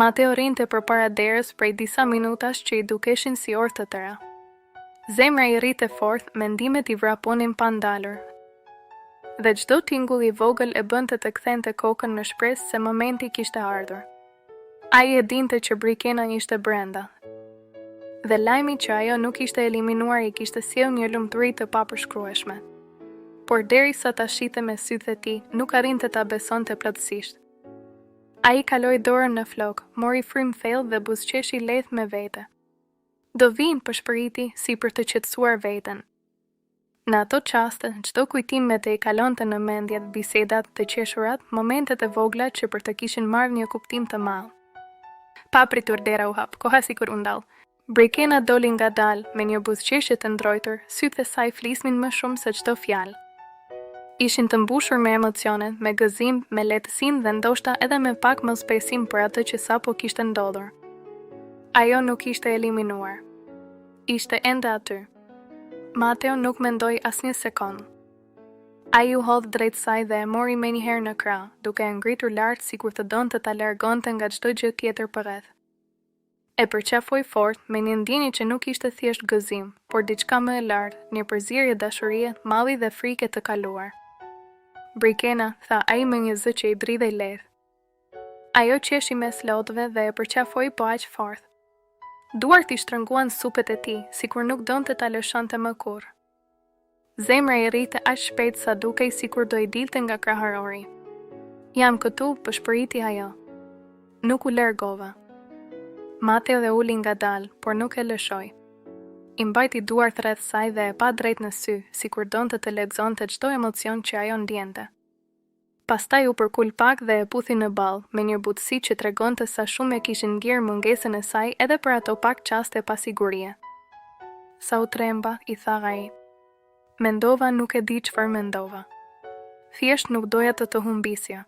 Mateo rrinte përpara derës prej disa minutash që i dukeshin si orë të tëra. Zemra i rrihte fort, mendimet i vraponin pa ndalur. Dhe çdo tingull i vogël e bënte të kthente kokën në shpresë se momenti kishte ardhur. Ai e dinte që Brikena ishte brenda. Dhe lajmi që ajo nuk ishte eliminuar i kishte sjellë një lumturi të papërshkrueshme. Por derisa ta shihte me sytë e tij, nuk arrinte ta besonte plotësisht. Ai kaloi dorën në flokë, mori frymë thellë dhe buzëqeshi lehtë me vete. Do vijnë, pëshpëriti, si për të qetësuar veten. Në ato çaste, çdo kujtim me të i kalonte në mendje, bisedat, të qeshurat, momentet e vogla që për të kishin marrë një kuptim të madh. Papritur dera u hap, koha sikur u ndal. Brikena doli ngadalë, me një buzëqeshje të ndrojtur, sytë e saj flisnin më shumë se çdo fjalë. Ishin të mbushur me emocione, me gëzim, me lehtësinë dhe ndoshta edhe me pak mosbesim për atë që sapo kishte ndodhur. Ajo nuk ishte eliminuar. Ishte ende aty. Mateo nuk mendoi asnjë sekondë. Ai u hodh drejt saj dhe e mori menjëherë në krah, duke e ngritur lart sikur të donte ta largonte nga çdo gjë tjetër përreth. E përqafoi fort, me një ndjenjë që nuk ishte thjesht gëzim, por diçka më e lartë, një përzierje dashurie, malli dhe frike të kaluar. Brikena, tha ai me një zë që i dridhej lehtë. Ajo qeshi mes lotëve dhe e përqafoi po aq fort. Duart i shtrënguan supet e tij, sikur nuk donte ta lëshonte më kurrë. Zemra i rrihte aq shpejt sa dukej sikur do i dilte nga kraharori. Jam këtu, pëshpëriti ajo. Nuk u largova. Mateo e uli ngadalë, por nuk e lëshoi. I mbajti duart rreth saj dhe e pa drejt në sy, sikur donte të lexonte çdo emocion që ajo ndjente. Pastaj u përkul pak dhe e puthi në ballë, me një butësi që tregonte sa shumë e kishin ndjerë mungesën e saj edhe për ato pak çaste pasigurie. Sa u tremba, i tha ai. Mendova nuk e di çfarë mendova. Thjesht nuk doja të të humbisja.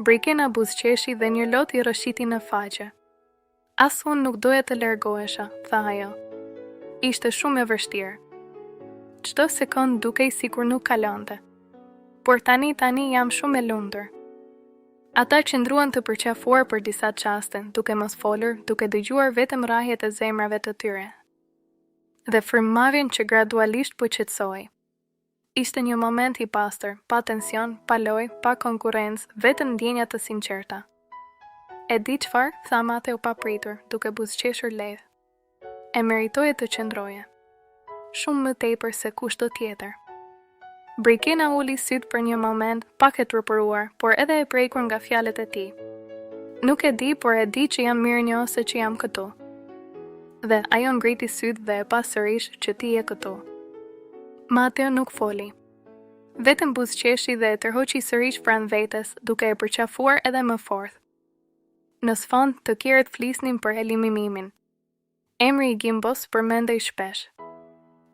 Brikena buzëqeshi dhe një lot i rrëshqiti në faqe. As unë nuk doja të largohesha, tha ajo. Ishte shumë e vështirë. Çdo sekondë dukej sikur nuk kalonte. Por tani tani jam shumë e lumtur. Ata qëndruan të përqafuar për disa çaste, duke mos folur, duke dëgjuar vetëm rrahjet e zemrave të tyre dhe frymëmarrjen që gradualisht po qetësohej. Ishte një moment i pastër, pa tension, pa lojë, pa konkurrencë, vetëm ndjenja të sinqerta. E di çfarë? tha Mateo papritur, duke buzëqeshur lehtë. E meritoje të qëndroje. Shumë më tepër se kushdo tjetër. Brikena uli sytë për një moment, pak e turpëruar, por edhe e prekur nga fjalët e tij. Nuk e di, por e di që jam mirënjohëse që jam këtu. Dhe ajo ngriti sytë dhe e pa sërish që ti je këtu. Mateo nuk foli. Vetëm buzëqeshi dhe e tërhoqi sërish pranë vetes, duke e përqafuar edhe më fort. Në sfond, të tjerët flisnin për eliminimin. Emri i Gimbos përmendej shpesh.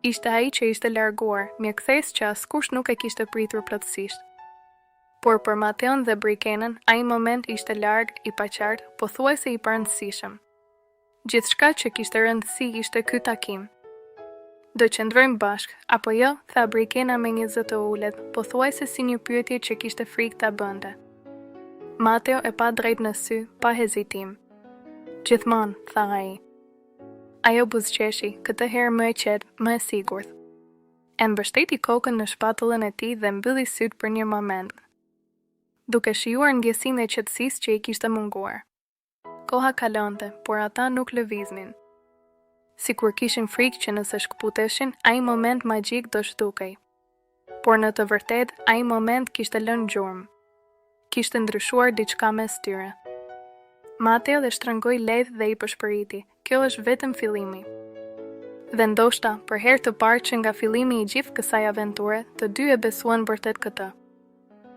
Ishte ai që ishte larguar, një kthesë që askush nuk e kishte pritur plotësisht. Por për Mateon dhe Brikenën, ai moment ishte larg, i paqartë, pothuajse i parëndësishëm. Gjithçka që kishte rëndësi ishte ky takim. Do qëndrojmë bashkë, apo jo? tha Brikena me një zë të ulët, pothuajse si një pyetje që kishte frikë ta bënte. Mateo e pa drejt në sy, pa hezitim. Gjithmonë, tha ai. Ajo buzëqeshi, këtë herë më e qetë, më e sigurt. E mbështeti kokën në shpatullën e tij dhe mbylli sytë për një moment, duke shijuar ndjesinë e qetësisë që i kishte munguar. Koha kalonte, por ata nuk lëviznin. Sikur kishin frikë që nëse shkëputeshin, ai moment magjik do zhdukej. Por në të vërtetë, ai moment kishte lënë gjurmë. Kishte ndryshuar diçka mes tyre. Mateo e shtrëngoi lehtë dhe i pëshpëriti, kjo është vetëm fillimi. Dhe ndoshta, për herë të parë që nga fillimi i gjithë kësaj aventure, të dy e besuan vërtet këtë.